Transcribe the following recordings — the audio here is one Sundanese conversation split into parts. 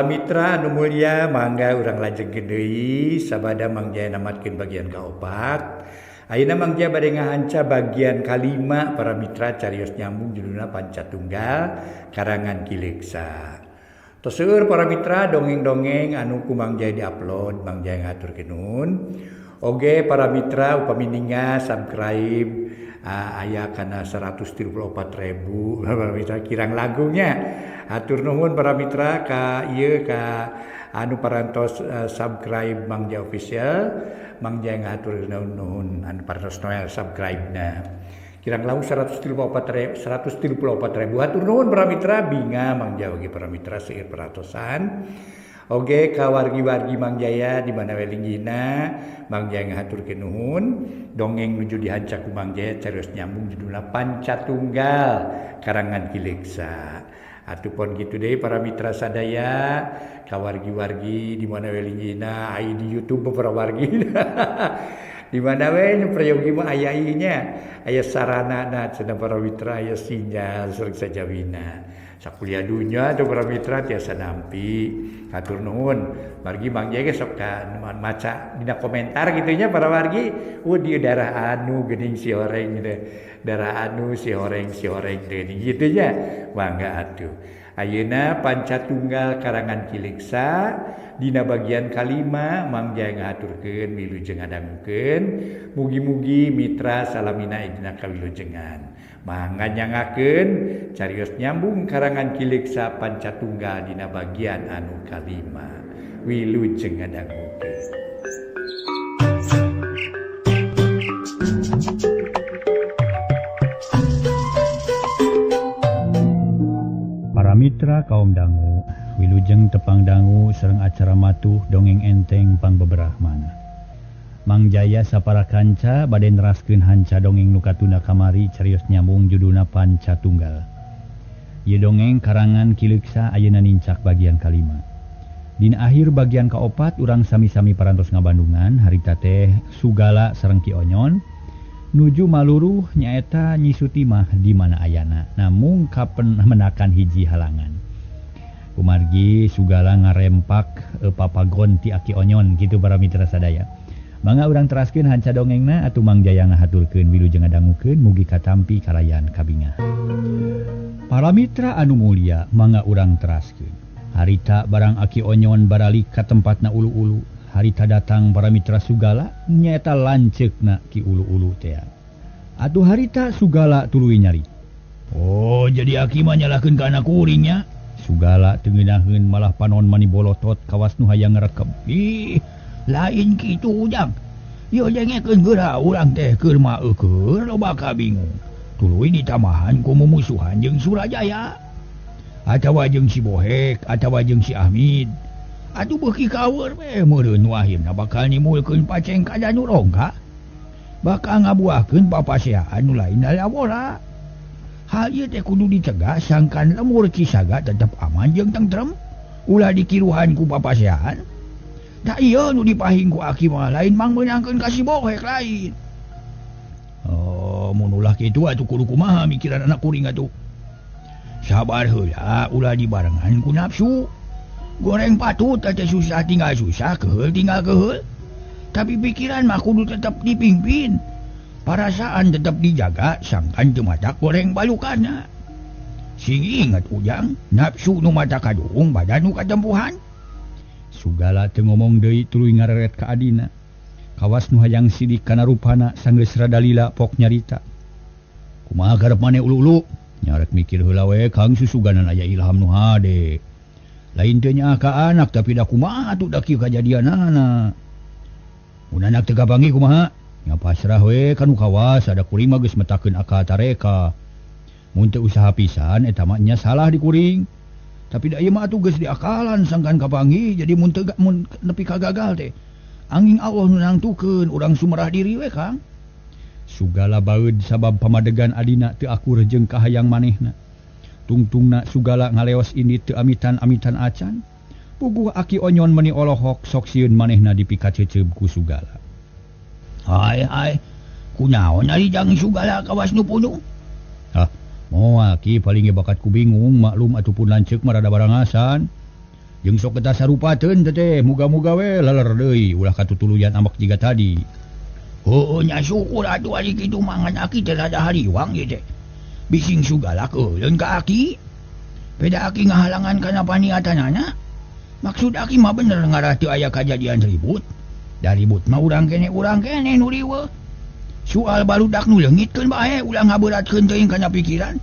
Para mitra anu mulia mangga urang lajengkeun deui sabada Mang Jaya namatkeun bagian kaopat. Ayeuna Mang Jaya bade ngahanca bagian kalima para mitra carios nyambung judulna Pancatunggal karangan Ki Leuksa. Tos seueur para mitra dongeng-dongeng anu ku Mang Jaya diupload, Mang Jaya ngahaturkeun nuhun. Oge para mitra upami ninga subscribe aya kana 134.000 para mitra kirang langkungnya. Hatur nuhun para mitra ka ieu ka anu parantos subscribe Mang Jaya Official, Mang Jaya ngahaturkeun nuhun anu parantos noel subscribe-na. Kirang langkung 134.000 hatur nuhun para mitra binga Mang Jaya oge para mitra seueur peratosan. Oge ka wargi-wargi Mang Jaya di mana we linggihna Mang Jaya ngahaturkeun nuhun. Dongeng nuju dihanca ku Mang Jaya carios nyambung judulna Pancatunggal karangan Ki Leuksa. Atuh pon kitu deui para mitra sadaya ka wargi-wargi di mana we linggihna ai di YouTube para wargi. Di mana we nu prayogi mah aya ieu nya, aya saranana cenah para mitra, aya sinyal sareng sajawina. Sakuliah dunya tuh para mitra tiasa nampi. Hatur nuhun. Margi Mang Jaya ge sok ka maca dina komentar kitu nya para wargi, dieu darah anu geuning si horeng teh. Darah anu si horeng geuning kitu nya. Mangga atuh. Ayeuna Pancatunggal karangan Ki Leuksa dina bagian kalima Mang Jaya ngahaturkeun wilujeng ngadangukeun. Mugi-mugi mitra salamina dina kawilujengan. Mangga nyangakeun carios nyambung karangan Ki Leuksa Pancatunggal dina bagian anu kalima. Wilujeng ngadangukeun. Para mitra kaum dangu, wilujeng tepang dangu sareng acara matuh dongeng enteng pangbeberah manah. Mang Jaya sapara kanca bade neraskeun hanca dongeng nu katunda kamari carios nyambung judulna Pancatunggal. Ieu dongeng karangan Ki Leuksa ayeuna nincak bagian kalima. Dina akhir bagian kaopat urang sami-sami parantos ngabandungan harita teh Sugala sareng Ki Onyon nuju maluruh nyaeta Nyi Sutimah di mana ayana, namung kapen menakan hiji halangan. Kumargi Sugala ngarempak papagon ti Aki Onyon kitu para mitra sadaya. Mangga urang teraskeun hanca dongengna atuh Mang Jaya ngahaturkeun wilujeng ngadangukeun mugi katampi kalayan kabingah. Para mitra anu mulia mangga urang teraskeun. Harita barang Aki Onyon baralik ka tempatna ulu-ulu. Harita datang para mitra Sugala nyaeta lanceukna Ki Ulu-ulu tea. Atuh harita Sugala tuluy nyari. Oh, jadi Aki mah nyalahkeun ka anak kuring nya. Sugala teu ngeunaheun malah panon mani bolotot kawas nu hayang ngarekeb. Ih, lain kitu Ujang. Ieu dengekeun geura urang teh keur maeukeun loba kabingung. Tuluy ditamahan ku mumusuhan jeung Surajaya. Atawa jeung si Bohek, atawa jeung si Ahmid. Atuh beuki kaeur we meureun nu akhirna bakal nimulkeun paceng ka Danurongka. Bakal ngabuahkeun papaseaan nu lain lalawora. Hal ieu teh kudu dicegah sangkan lemur Cisaga tetep aman jeung tentrem. Ulah dikiruhan ku papaseaan. Da ieu nu dipahing ku Aki mah lain mang meunangkeun ka si Bohek lain. Oh, mun ulah kitu atuh kudu kumaha mikiran anak kuring atuh. Sabar heula ulah dibarengan ku nafsu. Goreng patut teh susah tinggal susah, keheul tinggal keheul. Tapi pikiran mah kudu tetep dipimpin. Perasaan tetep dijaga sangkan teu matak goreng balukanna. Sing inget Ujang, nafsu nu mata kaduhung badan nu katempuhan. Sugala teu ngomong deui tuluy ngareret ka adina. Kawas nu hayang sidik kana rupana sanggeus rada lila pok nyarita. Kumaha garep maneh ulu-ulu? Nyarek mikir heula we Kang susuganan aya ilham nu hade. Lain teu nyaah ka anak tapi da kumaha atuh da kieu kajadianana. Mun anak teu kapanggih kumaha? Nya pasrah we ka nu kawas ada kuring mah geus metakeun akal tareka. Mun teu usaha pisan eta mah nya salah di kuring. Tapi da ieu mah atuh geus diakalan sangkan kapanggih jadi mun teu mun nepi ka gagal teh. Angin Allah nu nangtukeun urang sumerah diri we Kang. Sugala baeud sabab pamadegan adina teu akur jeung kahayang manehna. Tungtungna Sugala ngaleos ini teu amitan-amitan acan. Puguh Aki Onyon meni olohok sok sieun manehna dipikaceuceub ku Sugala. Hai hai, kunaon ari jang Sugala kawas nu punung? Hah, moal Ki paling ge bakat ku bingung maklum atuh pun lanceuk mah rada barangasan. Jeung sok eta sarupateun teh muga-muga we leler deui ulah katutuluyan ambek jiga tadi. Heueuh nya syukur atuh ari kitu mangan aki teh rada hariwang ieu teh. Bising sugalak euleun ka aki. Beda aki ngahalangan kana paniatanana. Maksud aki mah bener ngarah teu aya kajadian ribut. Da ribut mah urang kene nu riweuh. Soal barudak nu leungitkeun bae ulah ngaberatkeun teuing kana pikiran.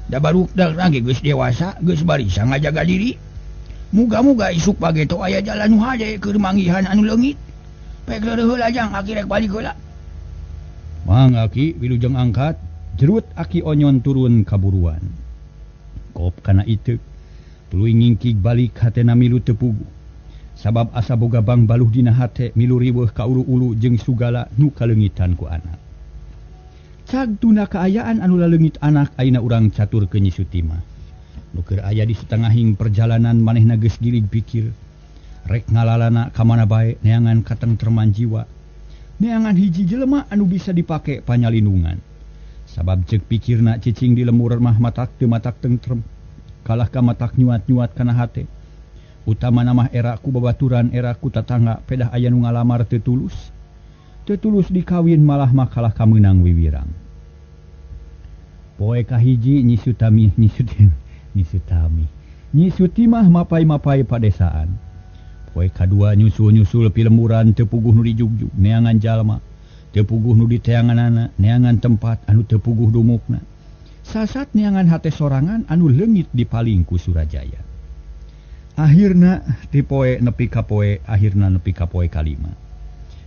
Da barudak ge geus dewasa, geus barisa ngajaga diri. Muga-muga isuk pageto aya jalan nu hade keur manggihan anu leungit. Pek leureun heula jang aki rek balik heula. Mang aki wilujeng angkat, jerut aki Onyon turun kaburuan. Kop kana iteuk. Tuluy ngingkig balik hatena milu teu puguh. Sabab asa boga bang baluh dina hate milu riweuh ka ulu-ulu jeung sugala nu kaleungitan ku anak. Cag tuna kaayaan anu laleungit anak ayeuna urang catur ke Nyi Sutimah. Nu keur aya di setengahing perjalanan manehna geus gilig pikir. Rek ngalalana ka mana bae neangan katengtreman jiwa. Neangan hiji jelema anu bisa dipake panyalindungan. Sabab ceuk pikirna cicing di lemur mah matak teu matak tentrem. Kalah ka matak nyuat-nyuat kana hate. Utama mah era ku babaturan era ku tatangga pedah aya nu ngalamar teu tulus. Teu tulus dikawin malah mah kalah kameunang wiwirang. Poe kahiji Nyi Sutami Nyi Sutimah mapai-mapai padesaan. Poe kadua nyusul-nyusul pilemburan teu puguh nu dijugjug neangan jalma, teu puguh nu diteanganana, neangan tempat anu teu puguh dumukna. Sasat neangan hate sorangan anu leungit dipaling ku Surajaya. Akhirna ti poe nepi ka poe, akhirna nepi ka poe kalima.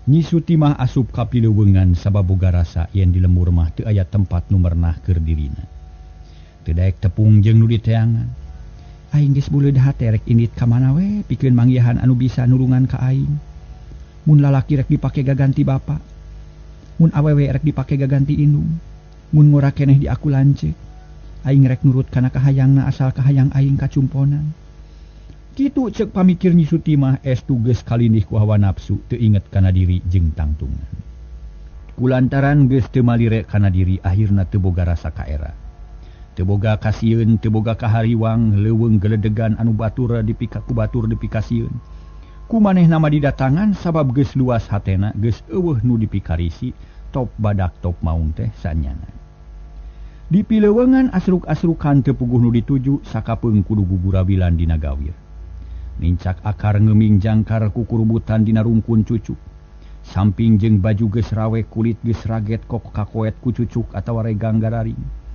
Nyi Sutimah asup ka pileuweungan sabab boga rasa yen di lembur mah teu aya tempat nu merenah keur dirina. Teu daek tepung jeung nu diteangan. Aing geus buleud hate rek indit ka mana we pikeun manggihan anu bisa nulungan ka aing. Mun lalaki rek dipake gaganti bapa. Mun awewe rek dipake gaganti indung. Mun ngora keneh di aku lanceuk. Aing rek nurut kana kahayangna asal kahayang aing kacumponan. Kitu ceuk pamikir Nyi Sutimah estu geus kalindih ku hawa nafsu teu inget kana diri jeung tangtungan. Kulantaran geus teu malire kana diri akhirna teu boga rasa kaera. Teu boga kasieun, teu boga kahariwang, leuweung geledegan anu batur dipika ku batur dipikasieun. Ku manehna mah didatangan sabab geus luas hatena, geus eueuh nu dipikarisi, top badak top maung teh sanyana. Di pileuweungan asruk-asrukan teu puguh nu dituju sakapeung kudu gugurawilan dina gawir. Nincak akar ngeming jangkar kukurubutan dina rungkun cucuk. Samping jeung baju geus rawe kulit geus raget kok kakoet ku cucuk atawa regang gararing.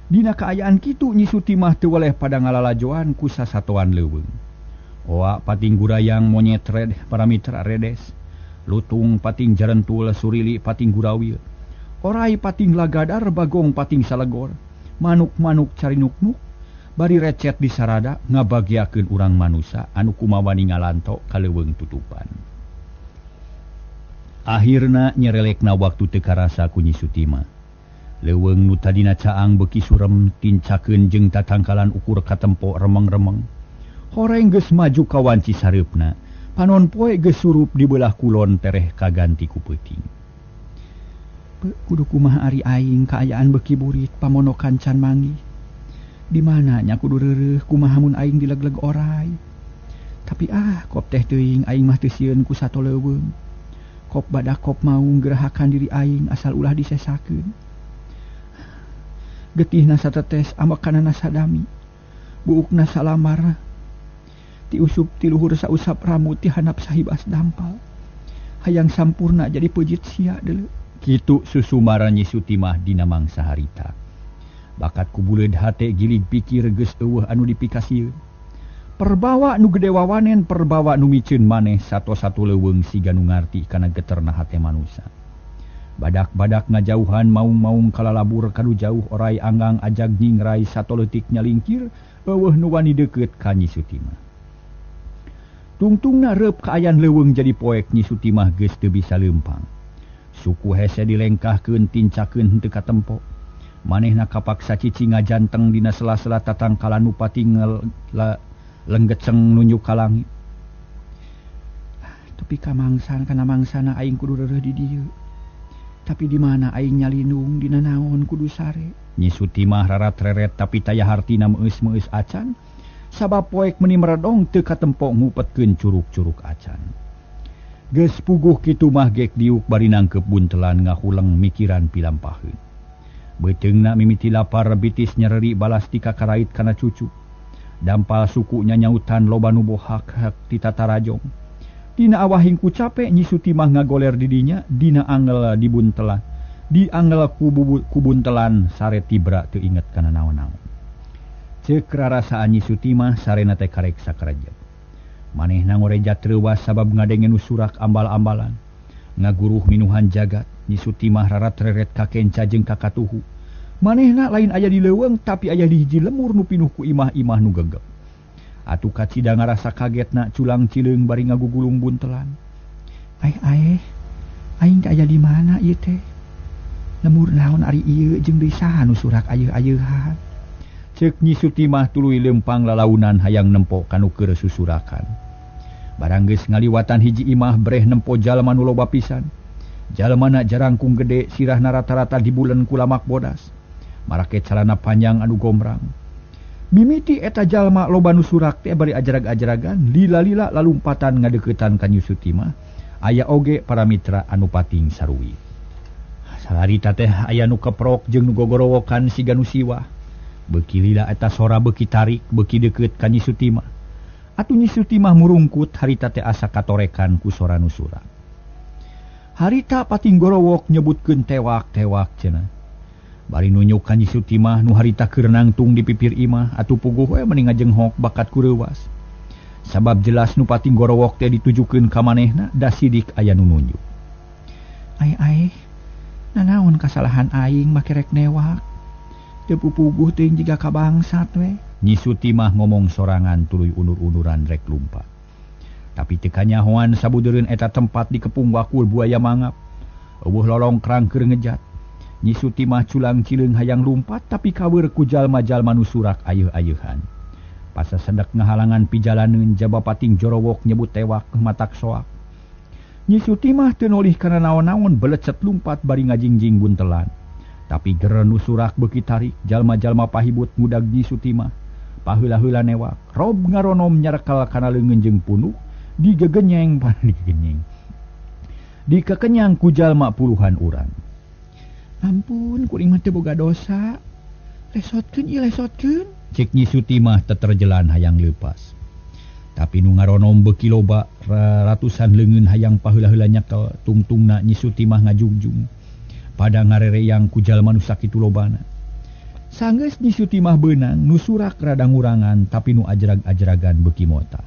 Dina kaayaan kitu Nyi Sutimah teu weleh pada ngalalajoan ku sasatoan leuweung. Oa pating gurayang monyet red para mitra redes. Lutung pating jarentul surili pating gurawil. Orai pating lagadar bagong pating salegor. Manuk-manuk carinuk-nuk. Bari recet disarada ngabagiakeun urang manusa anu kumawani ngalanto ka leuweung tutupan. Akhirna nyerelekna waktu teu karasa ku Nyi Sutimah. Leuweung nu tadina caang beuki surem tincakeun jeung tatangkalan ukur katempo remeng-remeng. Horeng geus maju ka wanci sareupna, panon poe geus surup di beulah kulon tereh kaganti ku peuting. Kudu kumaha ari aing kaayaan beuki burit pamonokan can manggih. Di mana nya kudu reureuh kumaha mun aing dilegleg orai. Tapi kop teh teuing aing mah teu sieun ku sato leuweung. Kop badak kop maung gerahakan diri aing asal ulah disesakeun. Getihna satetes ambekanana sadami. Buukna salamar. Tiusup ti luhur sausap rambut ti handap sahibas dampal. Hayang sampurna jadi peujeut sia deuleu. Kitu susumara Nyi Sutimah dina mangsa harita. Bakat ku buleud hate gilig pikir geus eueuh anu dipikasieun. Perbawa nu gede wawanen, perbawa nu miceun maneh sato-sato leuweung siga nu ngarti kana geterna hate manusa. Badak-badak ngajauhan maung-maung kalalabur kanu jauh orai anggang ajag nyingrai sato leutik nyalingkir eueuh nu wani deukeut ka Nyi Sutimah. Tungtungna reup kaayaan leuweung jadi poek Nyi Sutimah geus teu bisa leumpang. Suku hese dilengkahkeun tincakeun henteu katempo. Manehna kapaksa cici ngajanteng dina sela-sela tatangkalan nu patingel lenggeceng nunjuk ka langit. Tepi ka mangsan kana mangsana aing kudu reureuh di dieu. Tapi di mana aing nyalindung dina naon kudu sare. Nyi Sutimah rarat-reret tapi taya hartina meueus-meueus acan. Sabab poek meni meredong teu katempo ngupetkeun curug-curug acan. Geus puguh kitu mah gek diuk bari nangkep buntelan ngahuleng mikiran pilampaheun. Beuteungna mimiti lapar bitis nyereri balas ti kakarait kana cucu. Dampal suku nyanyautan loba nu bohak-hak ti tatarajong. Dina awahing ku cape Nyi Sutimah ngagoler di dinya dina angel dibuntelan. Di angel ku buntelan sare tibra teu inget kana naon-naon. Ceuk rarasaan Nyi Sutimah sarena teh karek sakarejep. Manehna ngorejat reuwas sabab ngadenge nu surak ambal-ambalan. Ngaguruh minuhan jagat, Nyi Sutimah rarat-reret ka kenca jeung ka katuhu. Manehna lain aya di leuweung tapi aya di hiji lemur nu pinuh ku imah-imah nu gegep. Atuh kacida ngarasa kagetna culang cileung bari ngagugulung buntelan. Aeh aeh, aing teh aya di mana ieu teh? Lemur naon ari ieu jeung deui saha nu surak ayeuh-ayeuhan? Ceuk Nyi Sutimah tuluy leumpang lalaunan hayang nempo kanu keur susurakan. Barang geus ngaliwatan hiji imah breh nempo jalma nu loba pisan. Jalmana jarangkung gede sirahna rata-rata dibulen ku lamak bodas. Marake calana panjang anu gombrang. Mimiti eta jalma loba nu surak teh bari ajarag-ajaragan lila-lila lalumpatan ngadeuketan ka Nyi Sutimah. Aya oge para mitra anu pating saruwi. Salarita teh aya nu keprok jeung nu gogorowokan siga nu siwah. Beuki lila eta sora beuki tarik beuki deukeut ka Nyi Sutimah. Atuh Nyi Sutimah murungkut harita teh asa katorekan ku sora nu surak. Harita pating gorowok nyebutkeun tewak-tewak cenah. Bari nunjuk ka Nyi Sutimah nu harita keur nangtung di pipir imah atuh puguh we meni ngajenghok bakat ku reuwas. Sabab jelas nu pating gorowok teh ditujukeun ka manehna da sidik aya nu nunjuk. Ai ai, nanaon kasalahan aing make rek newak? Teu pupuguh teuing jiga ka bangsat we. Nyi Sutimah ngomong sorangan tuluy unur-unuran rek lumpat. Tapi teu kanyahoan sabudeureun eta tempat dikepung wakul buaya mangap. Eueuh lolongkrang keur ngejat. Nyi Sutimah culang cileung hayang lumpat tapi kaweur ku jalma-jalma nu surak ayeuh-ayeuhan. Pasasedek ngahalangan pijalaneun jaba pating jorowok nyebut tewak matak soak. Nyi Sutimah teu nolih kana naon-naon belecet lumpat bari ngajingjing buntelan. Tapi geren nu surak beuki tarik, jalma-jalma pahibut ngudag Nyi Sutimah. Paheula-heula newak, rob ngaronom nyarekal kana leungeun jeung punuk, digegenyeng digegenyeng. Dikekenyang ku jalma puluhan urang. Ampun, kuring mah teu boga dosa. Lesotkeun ieu lesotkeun. Cek Nyi Sutimah teterjelan hayang leupas. Tapi nu ngaronom beuki loba, ratusan leungeun hayang paheula-heula nyakel, tungtungna Nyi Sutimah ngajugjung. Pada ngarereyang ku jalma nu sakitu lobana. Sanggeus Nyi Sutimah beunang nu surak rada ngurangan tapi nu ajrag-ajragan beuki mota.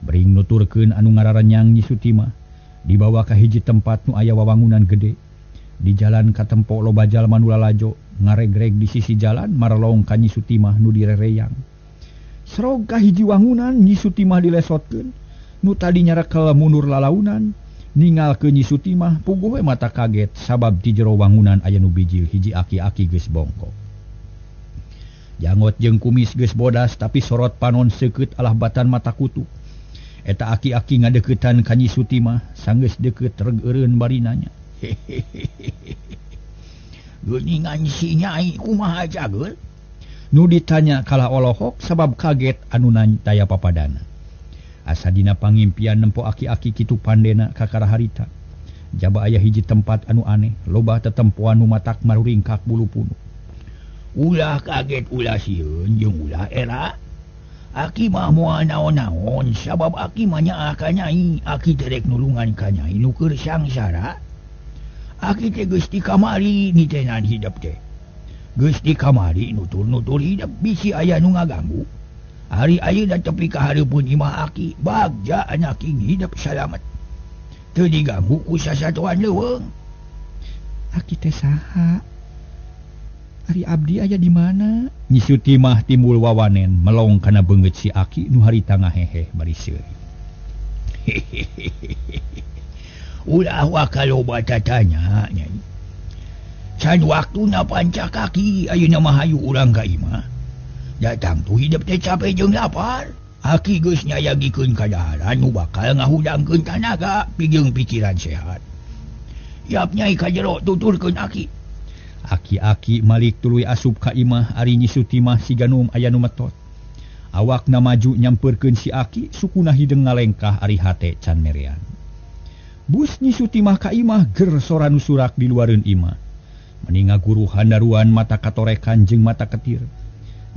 Bring nuturkeun anu ngararenyang Nyi Sutimah dibawa ka hiji tempat nu aya wawangunan gede. Di jalan katempo loba jalma nu lalajo ngaregreg di sisi jalan marelong ka Nyi Sutimah nu direreyang. Serog ka hiji wangunan Nyi Sutimah dilesotkeun. Nu tadi nyarekel mundur lalaunan. Ningal ke Nyi Sutimah puguh we mata kaget sabab di jero wangunan aya nu bijil hiji aki-aki geus bongkok. Jangot jeung kumis geus bodas tapi sorot panon seukeut alah batan mata kutu. Eta aki-aki ngadeuketan ka Nyi Sutimah sanggeus deukeut reg eureun bari nanya. Geuningan si Nyai kumaha jageul? Nu ditanya kalah olohok sabab kaget anu taya papadana. Asa dina pangimpian nempo aki-aki kitu pandena kakara harita. Jaba aya hiji tempat anu aneh, loba tetempoan nu matak maruringkak bulu punuk. Ulah kaget ulah sieun jeung ulah era. Aki mah moal naon-naon sabab aki mah nyaah ka Nyai, aki teh rek nulungan ka Nyai nu keur sangsara. Aki teh geus ti kamari nitenan hidep teh. Geus ti kamari nutur-nutur hidep bisi aya nu ngaganggu. Ari ayeuna tepi ka hareupeun imah aki, bagja anak king hidep salamet. Teu diganggu ku sasatuan leuweung. Aki teh saha? Ari abdi aya di mana? Nyi Sutimah timbul wawanen melong kana beungeut si aki nu harita ngaheheh bari seuri. Ulah waka loba tatanya Nyai. Can waktuna panca kaki ayeuna mah hayu urang ka imah. Datang tu hidep teh capek jeung lapar. Aki geus nyayagikeun kadaharan nu bakal ngahudangkeun tanaga pijeung pikiran sehat. Yap Nyai ka jero tuturkeun aki. Aki-aki malik tuluy asup ka imah ari Nyi Sutimah siga nu aya nu metot. Awakna maju nyamperkeun si Aki sukuna hideung ngalengkah ari hate can merean. Bus Nyi Sutimah ka imah ger sora nu surak di luareun imah. Meni ngaguruh handaruan mata katorekan jeung mata ketir.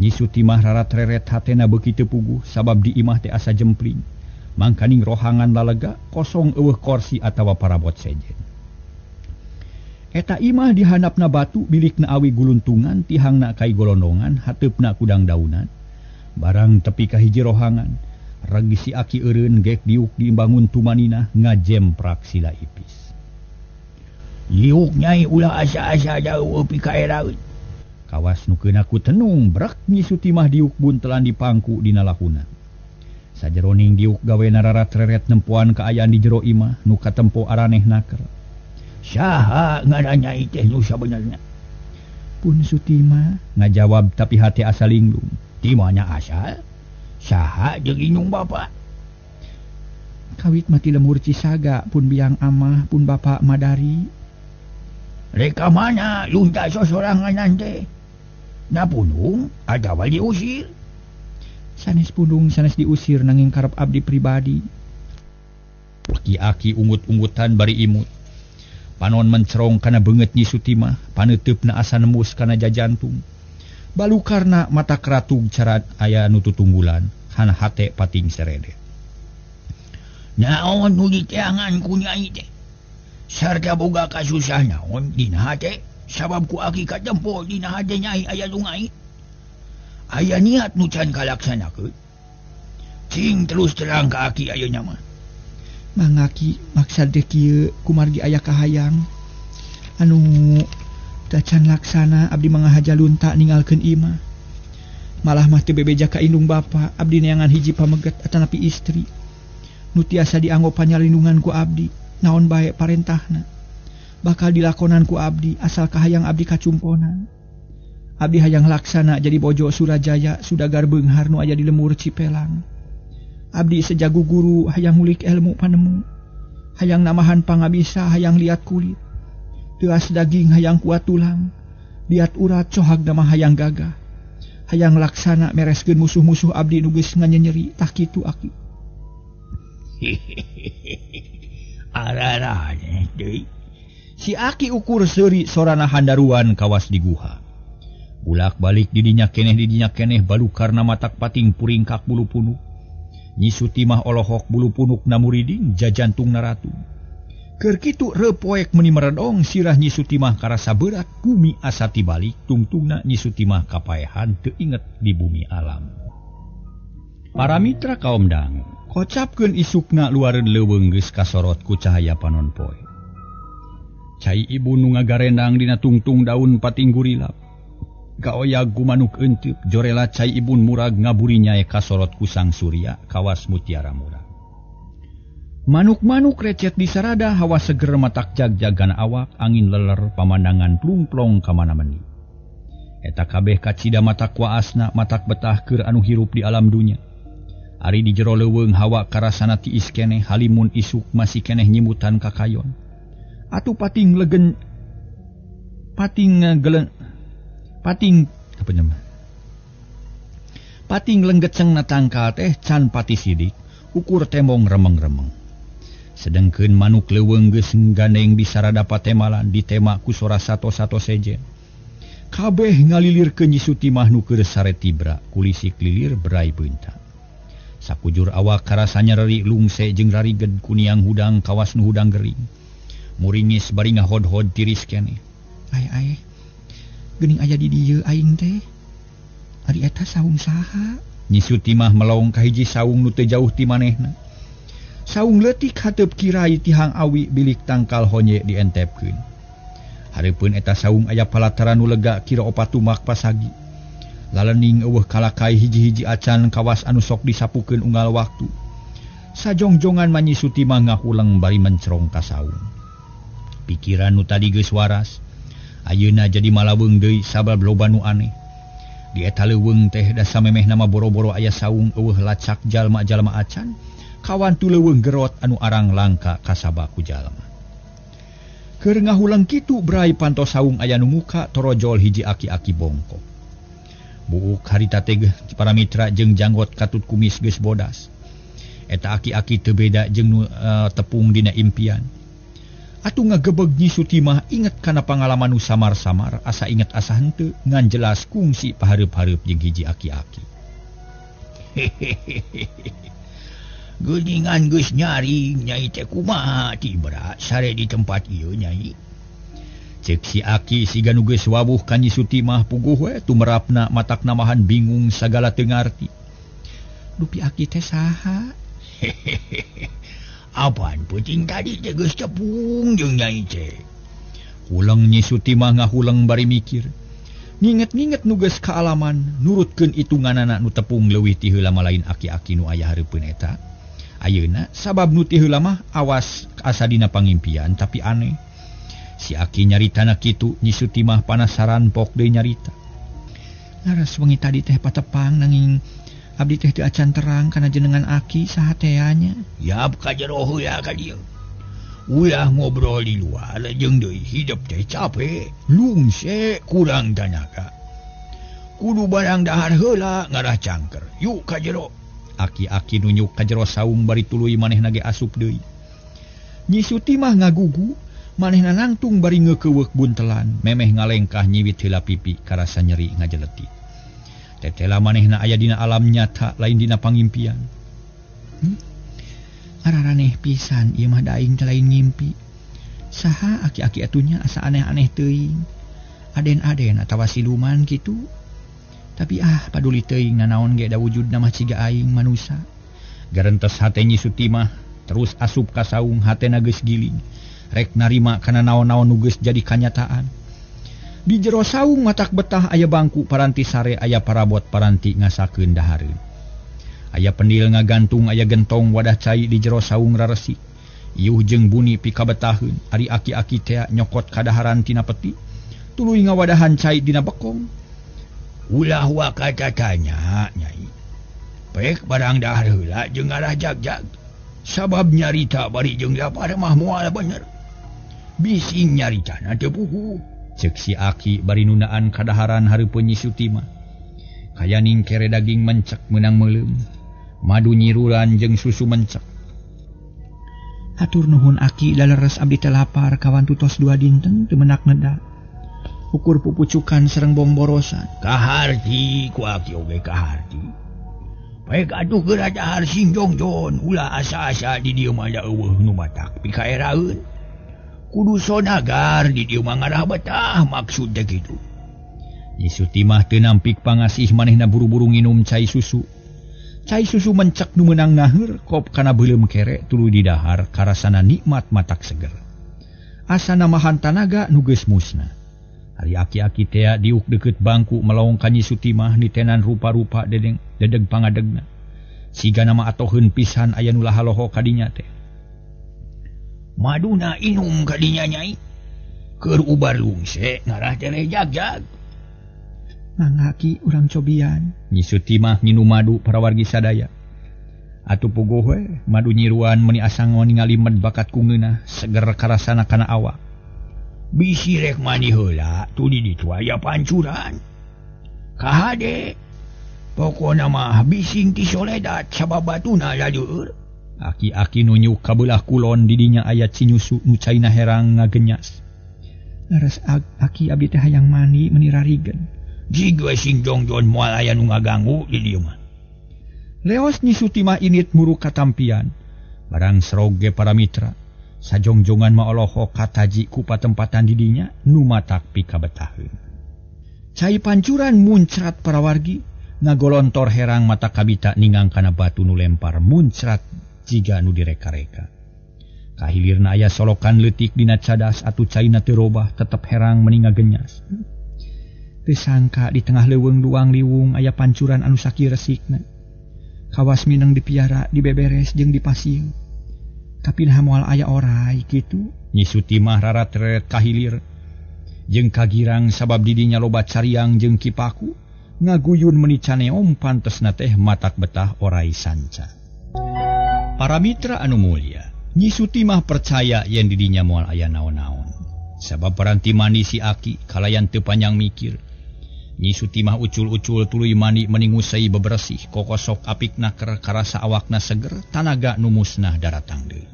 Nyi Sutimah rarat-reret hatena beuki teu puguh sabab di imah teh asa jempling. Mangkaning rohangan lalega kosong eueuh korsi atawa parabot sejen. Eta imah dihandapna batu bilikna awi guluntungan tihangna kai golondongan hateupna kudang daunan. Barang tepi ka hiji rohangan, regi si Aki eureun gek diuk diimbangun tumanina ngajemprak sila ipis. Liuk nyai ulah asa-asa jauh eupi ka eraeun. Kawas nu keuna ku tenung brek Nyi Sutimah diuk buntelan di pangku dina lahuna. Sajeroning diuk gawena rarat-reret nempoan kaayaan di jero imah nu katempo araneh naker. Saha ngaran nyai teh nu sabenerna? Pun Sutimah ngajawab tapi hati asa linglung. Di mana asal? Saha jeung indung bapa? Kawit mati lemur Cisaga pun biang amah pun bapa Madari. Reka mana lunta sosorangan teh? Na punung atawa diusir? Sanes punung sanes diusir nanging karep abdi pribadi. Aki-aki ungut-ungutan bari imut. Panon mencerong kana beungeut Nyi Sutimah, paneuteup asa nembus kana jajantung. Balukarna mata keratug cara aya nu tutunggulan, hana hate pating serede. Naon nu diteangan ku nyai teh? Sarta boga kasusah naon dina hate? Sabab ku aki katempo dina hate nyai aya nu ngait. Aya niat nu can kalaksanakeun. Cing terus terang ka aki ayeuna mah. Mangaki maksad teh kieu kumargi aya kahayang anu tacan laksana abdi mangahaja lunta ninggalkeun imah. Malah mah teu bebeja ka indung bapa abdi neangan hiji pameget atanapi istri nu tiasa dianggo panyalindungan ku abdi naon bae parentahna bakal dilakonan ku abdi asal kahayang abdi kacumponan. Abdi hayang laksana jadi bojo Surajaya sudagar beunghar nu aya di lemur Cipelang. Abdi sejago guru hayang ngulik ilmu panemu, hayang namahan pangabisa, hayang liat kulit, teuas daging hayang kuat tulang, liat urat cohag nama hayang gagah, hayang laksana mereskeun musuh-musuh abdi nu geus nganyenyeri tah kitu aki. Ararane deui. Si Aki ukur seuri sorana handaruan kawas di guha. Bulak-balik didinya keneh balukarna matak pating puringkak bulu punuk. Nyi Sutimah olohok bulu punuk na muriding jajantung naratu. Keur kitu reupoek meuni meredong sirah Nyi Sutimah karasa berat bumi asa tibalik tungtungna Nyi Sutimah kapaehan teu inget di bumi alam. Para mitra kaum dangu, kocapkeun isukna luareun leuweung geus kasorot ku cahaya panon poe. Cai ibu nu ngagarendang dina tungtung daun pating gurilap. Kaoyag ku manuk eunteuk jorela cai ibun murag ngaburi nyae kasorot ku sang surya kawas mutiara murag. Manuk-manuk recet di sarada hawa seger matak jag-jagan awak angin leler pamandangan plungplong ka mana-mani. Eta kabeh kacida matak waasna matak betah keur anu hirup di alam dunya. Ari di jero leuweung hawa karasana tiis keneh halimun isuk masih keneh nyimutan kakayon. Atuh pating legen pating gelen pating apa nama? Pating lenggeceng na tangkal teh can pati sidik ukur tembong remeng-remeng. Sedengkeun manuk leuweung geus gandeng di sarada patemalan ditema ku sora sato-sato sejen. Kabeh ngalilirkeun Nyi Sutimah nu keur sare tibra kulisik lilir berai beunta. Sakujur awak karasa nyereri lungse jeung rariged kuniang hudang kawas nu hudang gering. Muringis bari ngahod-hod tiris keneh. Ay ay. Geuning aya di dieu aing teh. Ari eta saung saha? Nyi Sutimah melong ka hiji saung nu teu jauh ti manehna. Saung leutik hateup kirai tihang awi bilik tangkal honye dientepkeun. Hareupeun eta saung aya palataran nu lega kira opat tumak pasagi. Lalening eueuh kalakai hiji-hiji acan kawas anu sok disapukeun unggal waktu. Sajongjongan mah Nyi Sutimah ngahuleng bari mencerong ka saung. Pikiran nu tadi geus waras ayeuna jadi malaweung deui sabab loba nu aneh. Di eta leuweung teh da samemeh nama boro-boro aya saung eueuh lacak jalma-jalma acan, kawan tu leuweung gerot anu arang langka kasaba ku jalma. Keur ngahuleng kitu brai pantos saung aya nu muka torojol hiji aki-aki bongkok. Buuk harita teh para mitra jeung janggot katut kumis geus bodas. Eta aki-aki teu beda jeung tepung dina impian. Atuh ngagebeg Nyi Sutimah inget kana pangalaman nu samar-samar, asa inget asa henteu ngan jelas kungsi pahareup-hareup jeung hiji aki-aki. Geuningan geus nyaring Nyai teh kumaha tibra sare di tempat ieu Nyai. Cek si aki siga nu geus wawuh ka Nyi Sutimah puguh we tumerapna matak namahan bingung sagala teu ngarti. Dupi aki teh saha? Apaan peuting tadi teh geus tepung jeung Nyai teh. Huleng Nyi Sutimah ngahuleng bari mikir. Nginget-nginget nu geus kaalaman, nurutkeun itunganana nu tepung leuwih ti heula mah lain aki-aki nu aya hareupeun eta. Ayeuna sabab nu ti heula mah awas asa dina pangimpian tapi aneh. Si aki nyaritana kitu, Nyi Sutimah panasaran pok deui nyarita. Laras wengi tadi teh patepang nanging abdi teh teu acan terang kana jenengan aki saha tea nya. Yap ka jero heula ka dieu. Ulah ngobrol di luar jeung deui hidup teh capek, lungse kurang tanaga. Kudu barang dahar heula ngarah cangker. Yuk ka jero. Aki-aki nunjuk ka jero saung bari tuluy manehna ge asup deui. Nyi Sutimah ngagugu, manehna nangtung bari ngeukeweuk buntelan, memeh ngalengkah nyiwit heula pipi karasa nyeri ngajeleti. Tetela manehna aya dina alam nyata lain dina pangimpian. Araraneh pisan ieu mah da aing teh lain ngimpi. Saha aki-aki atunya asa aneh-aneh teuing. Aden-aden atawa siluman kitu. Tapi ah paduli teuing nanaon ge da wujudna mah ciga aing manusa. Garentes hate Nyi Sutimah terus asup ka saung hatena geus giling. Rek narima kana naon-naon nu geus jadi kanyataan. Di jero saung matak betah aya bangku paranti sare aya parabot paranti ngasakeun dahareun. Aya pendil ngagantung aya gentong wadah cai di jero saung raresik. Iuh jeung buni pikabetaheun ari aki-aki tea nyokot kadaharan tina peti tuluy ngawadahan cai dina bekong. Ulah waka tatanya Nyai. Pek barang dahar heula jeung ngarah jagjag. Sabab nyarita bari jeung lapar mah moal bener. Bising nyaritana teu puguh. Cek si aki bari nundaan kadaharan hareupeun Nyi Sutimah. Kayaning kere daging mencek meunang meuleum. Madu nyirulan jeung susu mencek. Hatur nuhun aki laleres abdi teh lapar kawan tutos 2 dinten teu menak neda. Ukur pupucukan sareng bomborosan. Kaharti ku aki oge kaharti. Pek atuh geura dahar sing jongjon ulah asa-asa di dieu mah da eueuh nu matak pikaeraeun. Kudu sodagar di dieu mah ngarah betah maksud teh kitu. Nyi Sutimah teu nampik pangasih manehna buru-buru nginum cai susu. Cai susu mencek nu meunang naheur kop kana beuleum kere tuluy didahar karasana nikmat matak seger. Asana mahan tanaga nu geus musna. Ari aki-aki tea diuk deukeut bangku melong ka Nyi Sutimah nitenan rupa-rupa dedeng dedeg pangadegna. Sigana mah atoheun pisan aya nu lahaloho kadinya teh. Maduna inum kadinya Nyai. Keur ubar lungse ngarah teh jagjag. Mangga ki urang cobian. Nyi Sutimah nginum madu parawargi sadaya. Atuh puguh we madu nyiruan meuni asa ningali med bakat ku ngeunah seger karasana kana awak. Bisi rek mandi heula tuluy ditu aya pancuran. Kahade. Pokona mah bising ti soledat sabab batuna laleur. Aki-aki nunjuk ka beulah kulon didinya aya cinyusu nu caina herang ngagenyas. Leres aki abdi teh hayang mandi meuni rarigen. Jig we sing jongjon moal aya nu ngaganggu di dieu mah. Leos Nyi Sutimah init muruk katampian. Barang serog ge para mitra. Sajongjongan mah olohok kataji ku patempatan didinya nu matak pikabetaheun. Cai pancuran muncrat parawargi ngagolontor herang mata kabita ningang kana batu nu lempar muncrat jiga nu direka-reka. Kahilirna aya solokan leutik dina cadas atuh caina teu robah tetep herang meni ngagenyas. Teu sangka di tengah leuweung duang liwung aya pancuran anu sakieu resikna. Kawas mineng dipiara, dibeberes jeung dipasieun. Tapi nah moal aya orai kitu. Nyi Sutimah raratret kahilir jeung kagirang sabab didinya loba cariang jeung kipaku ngaguyun meuni caneom pantesna teh matak betah orai sanca. Para mitra anu mulia, Nyi Sutimah percaya yen didinya moal aya naon-naon. Sabab paranti mandi si aki kalayan teu panjang mikir. Nyi Sutimah ucul-ucul tuluy mandi meningusai bebersih kokosok apikna keur karasa awakna seger tanaga nu musnah daratang deui.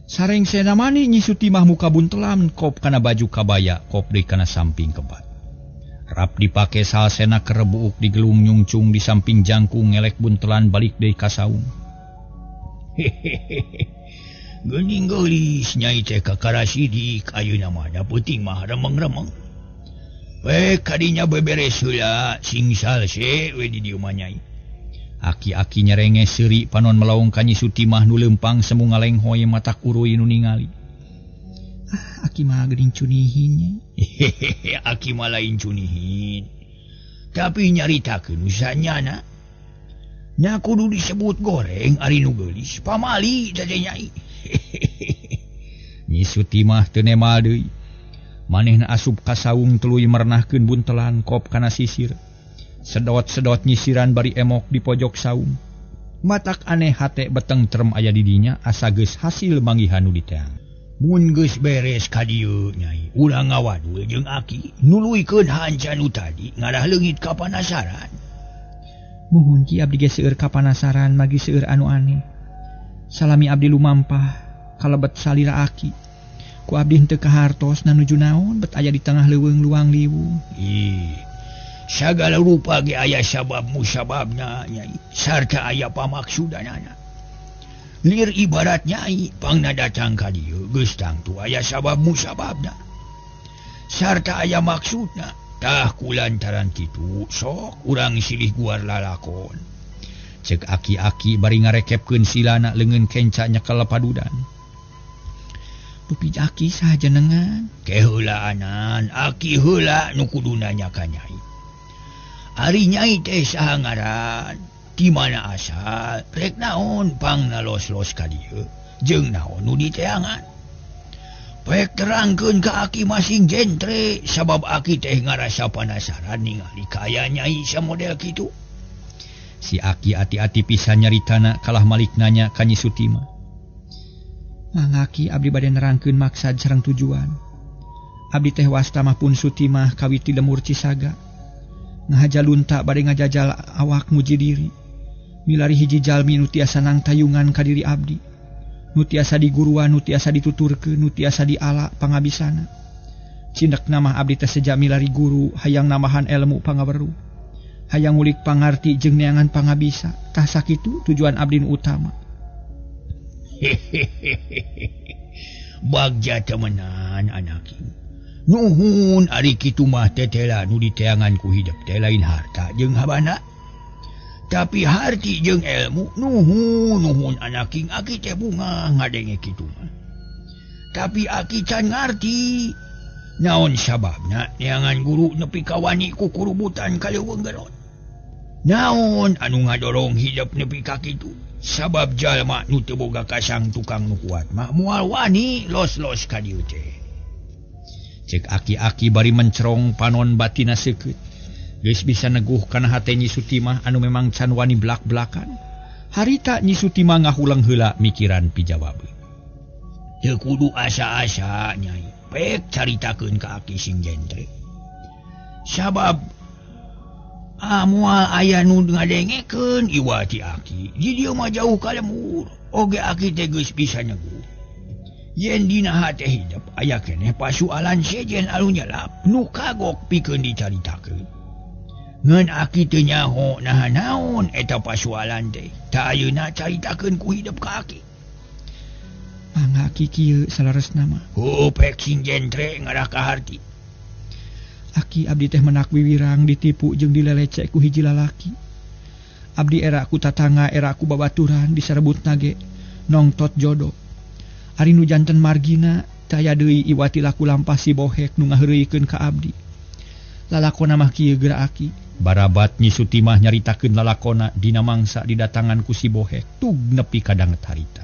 Sareng sena mani Nyi Sutimah muka buntelan kop kana baju kabaya kop deui kana samping kebat. Rap dipake salsena kerebuuk digelung nyungcung di samping jangkung ngelek buntelan balik deui ka saung. Hehehe. Geuning geulis nyai teh kakara sidik ayeuna mah da peuting mah remeng-remeng. We kadinya beberes heula sing salse we di dieu mah nyai. Aki-aki nyerenge seuri panon melaung ka Nyi Sutimah nu leumpang semu ngalenghoy mata kuruy nu ningali. Ah, aki mah geuning cunihin. Hehehe, aki mah lain cunihin. Tapi nyaritakeun usanyana. Nya kudu disebut goreng ari nu geulis pamali teh nyai. Nyi Sutimah teu nemal deui. Manehna asup ka saung tuluy merenahkeun buntelan kop kana sisir. Sedot-sedot nyisiran bari emok di pojok saung. Matak aneh hate beteng terem aya di dinya asa geus hasil manggihan nu diteang. Mun geus beres ka dieu nyai, urang ngawadul jeung aki nuluykeun hanca nu tadi ngarah leungit ka panasaran. Muhun ki abdi ge seueur ka panasaran magi seueur anu aneh. Salami abdi lumampah kalebet salira aki. Ku abdi henteu kahartos na nuju naon bet aya di tengah leuweung luang liwung. Ih, sagala rupa ge aya sabab musababna nyai, sarta aya pamaksudanana. Lir ibarat nyai pangna datang ka dieu geus tangtu aya sabab musababna. Sarta aya maksudna. Tah kulantaran kitu sok urang silih guar lalakon. Cek aki-aki bari ngarekepkeun silana leungeun kenca nyekel padudan. Dupi aki saha jenengan? Keheulaanan aki heula nu kudu nanya ka nyai. Ari nyai teh saha ngaran? Di mana asal? Rek naon pangna los-los ka dieu? Jeung naon nu diteangan? Pek terangkeun ka aki masing jentre sabab aki teh ngarasa panasaran ningali kaya nyai samodel kitu. Si aki ati-ati pisan nyaritana kalah malik nanya ka Nyi Sutimah. Mangaki abdi bade nerangkeun maksad sareng tujuan. Abdi teh wasta mah pun Sutimah kawiti lemur Cisaga. Ngahaja lunta bade ngajajal awak muji diri. Milari hiji jalmi nu tiasa nangtayungan ka diri abdi. Nu tiasa diguruan, nu tiasa dituturkeun, nu tiasa diala pangabisana. Cindekna mah abdi teh seja milari guru hayang nambahan ilmu pangaweruh. Hayang ngulik pangarti jeung neangan pangabisa. Tah sakitu tujuan abdi nu utama. Hehehe. Bagja temenan anaki. Nuhun ari kitu mah tetela nu diteangan ku hidep teh lain harta jeung habana. Tapi harti jeung ilmu nuhun nuhun anaking aki teh bunga ngadenge kitu mah. Tapi aki can ngarti naon sababna neangan guru nepi ka wani ku kurubutan ka leuweung gerot. Naon anu ngadorong hidep nepi ka kitu? Sabab jalma nu teu boga kasang tukang nu kuat mah moal wani los-los ka dieu teh. Cek aki-aki bari mencerong panon batina seukeut. Geus bisa neguh kana hate Nyi Sutimah anu memang can wani blak-blakan. Harita Nyi Sutimah ngahuleng heula mikiran pijawabeun. Teu kudu asa-asa nyai, pek caritakeun ka aki sing jentre. Sabab moal aya nu ngadengekeun iwati aki. Di dieu mah jauh ka lembur, oge aki teh geus bisa neguh. Yen dina hate hidep aya keneh pasualan sejen anu nyelap nu kagok pikeun dicaritakeun. Ngan aki teu nyaho naha naon eta pasualan teh. Tah ayeuna caritakeun ku hidep ka aki. Mangga aki kieu saleresna mah. Heuh pek sing jentre ngarah ka harti. Aki abdi teh menak wiwirang ditipu jeung dilelecek ku hiji lalaki. Abdi era ku tatangga era ku babaturan diserebutna ge nongtot jodoh. Ari nu janten margina taya deui iwati laku lampah si bohek nu ngaheureuykeun ka abdi. Lalakona mah kieu geura aki. Barabat Nyi Sutimah nyaritakeun lalakona dina mangsa didatangan ku si bohek tug nepi ka danget harita.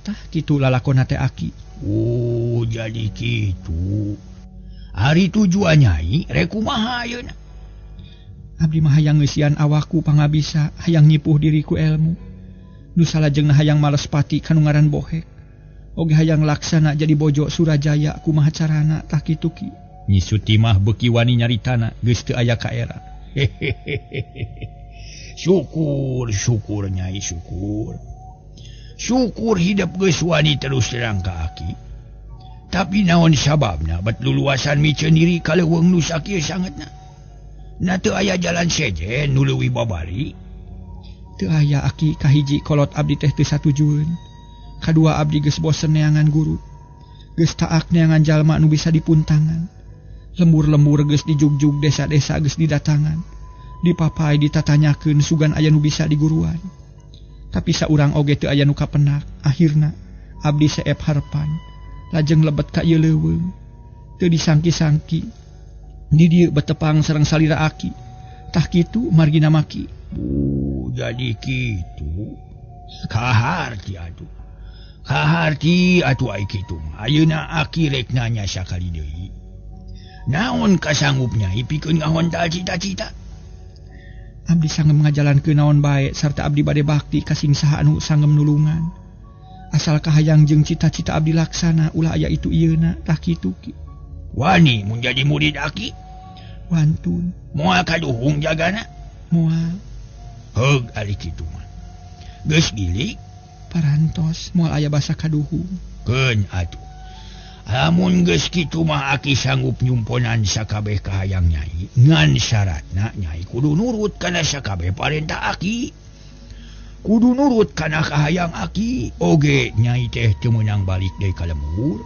Tah kitu lalakona teh aki. Oh jadi kitu. Ari tujuan nyai rek kumaha ayeuna? Abdi mah hayang ngeusian awakku pangabisa, hayang nyipuh diriku ilmu. Nu salajengna hayang males pati kanu ngaran bohek. Oge hayang laksana jadi bojo Surajaya kumaha carana tah kitu ki. Nyi Sutimah beuki wani nyaritana geus teu aya kaera. Syukur syukur Nyai syukur. Syukur hidup geus wani terus terang ka aki. Tapi naon sababna bet luluasan miceun diri ka leuweung nu sakieu sangetna. Na teu aya jalan sejen nu leuwih babari. Teu aya aki kahiji kolot abdi teh teu satujueun. Kadua abdi geus bosen neangan guru. Geus taak neangan jalma nu bisa dipuntangan. Lembur-lembur geus dijugjug desa-desa geus didatangan. Dipapai ditatanyakeun sugan aya nu bisa diguruan. Tapi saurang oge teu aya nu kapenak. Akhirna abdi seep harepan. Lajeng lebet ka ieu leuweung. Teu disangki-sangki. Di dieu betepang sareng salira aki. Tah kitu margina maki. Bu, jadi kitu. Kaharti atuh. Kaharti atuh ai kitu. Ayeuna aki rek nanya sakali deui. Naon kasanggup Nyai pikeun ngahontal cita-cita? Abdi sanggem ngajalankeun naon bae sarta abdi bade bakti ka sing saha anu sanggem nulungan. Asal kahayang jeung cita-cita abdi laksana ulah aya itu ieuna tah kitu ki. Wani mun jadi murid aki? Wantun. Moal kaduhung jagana? Moal. Heug ari kitu mah. Geus gilik parantos moal aya basa kaduhung. Keun atuh. Lamun geus kitu mah aki sanggup nyumponan sakabeh kahayang Nyai. Ngan syaratna Nyai kudu nurut kana sakabeh parentah aki. Kudu nurut kana kahayang aki. Oge Nyai teh teu meunang balik deui ka lembur.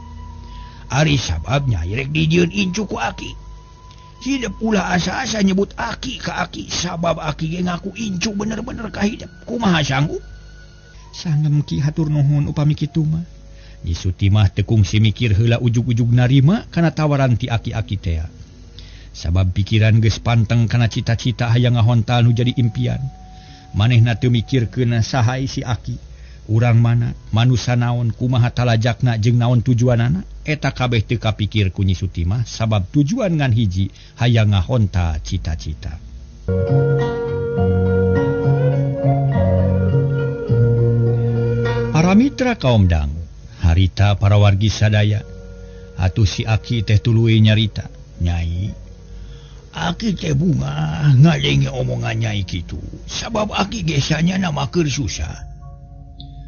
Ari sabab Nyai rek dijieun incu ku aki. Hidep ulah asa-asa nyebut aki ka aki sabab aki ge ngaku incu bener-bener ka hidep. Kumaha sanggup? Sanggem ki hatur nuhun upami kitu mah. Nyi Sutimah teu kungsi mikir heula ujug-ujug narima kana tawaran ti aki-aki tea. Sabab pikiran geus panteng kana cita-cita hayang ngahontal nu jadi impian. Manehna teu mikirkeun saha si aki, urang mana, manusa naon, kumaha talajakna jeung naon tujuanana, eta kabeh teu kapikir ku Nyi Sutimah sabab tujuan ngan hiji hayang ngahontal cita-cita. Para mitra kaum dangu, harita para wargi sadaya, atuh si aki teh tuluy nyarita. Nyai, aki teh bunga ngadenge omongan Nyai kitu sabab aki gesanya nama keur susah.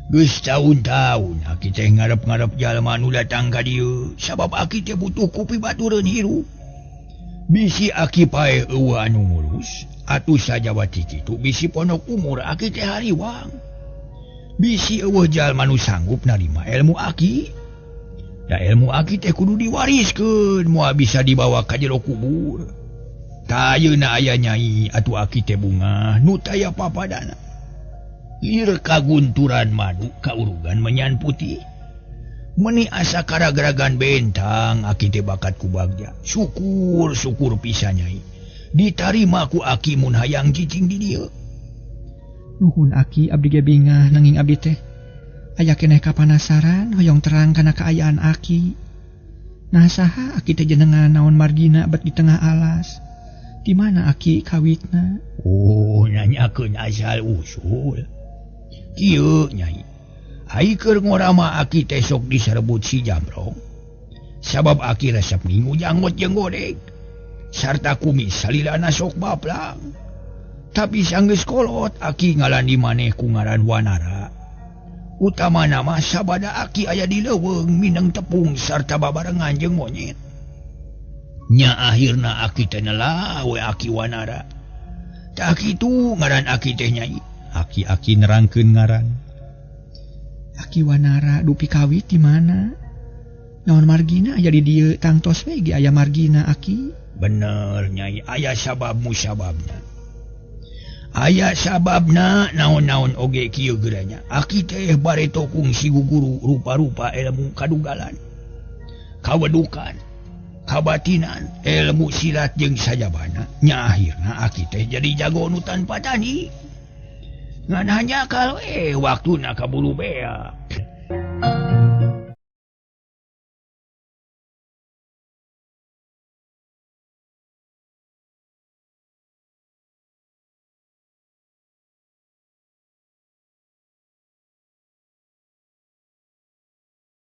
Geus taun-taun aki teh ngarep-ngarep jalma nu datang ka dieu sabab aki teh butuh ku pibatureun hirup. Bisi aki paeh eueuh anu ngurus, atuh sajawati kitu bisi pondok umur aki teh hariwang. Bisi eueuh jalma nu sanggup narima ilmu aki. Da ilmu aki teh kudu diwariskeun moal bisa dibawa ka jero kubur. Tah ayeuna aya Nyai atuh aki teh bungah nu taya papadana. Lir kagunturan madu kaurugan menyan putih. Meni asa karagragan bentang aki teh bakat ku bagja. Syukur syukur pisan Nyai. Ditarima ku aki mun hayang cicing di dieu. Nuhun aki abdi ge bingah nanging abdi teh aya keneh kapanasaran hoyong terang kana kaayaan aki. Nah saha aki teh jenengan naon margina bet di tengah alas. Di mana aki kawitna? Oh, nanyakeun asal usul. Kieu Nyai. Ai keur ngorama aki teh sok diserebut si Jamrong. Sabab aki resep ngingu janggot jeung godeg. Sarta kumis salilana sok baplang. Tapi sanggeus kolot aki ngalandi maneh ku ngaran Wanara. Utamana mah sabada aki aya di leuweung mineng tepung sarta babarengan jeung monyet. Nya akhirna aki teh nela we aki Wanara. Tah kitu ngaran aki teh Nyai. Aki-aki nerangkeun ngaran. Aki Wanara dupi kawit di mana? Naon margina aya di dieu tangtos we ge aya margina aki. Bener Nyai, aya sabab musababna. Aya sababna naon-naon oge kieu geuranya. Aki teh bare tokung si guru rupa-rupa ilmu kadugalan, kawedukan, kabatinan, ilmu silat jeung sajabana. Nya akhirna aki teh jadi jago nu tanpa tani. Ngan hanya kalau waktuna kaburu beak.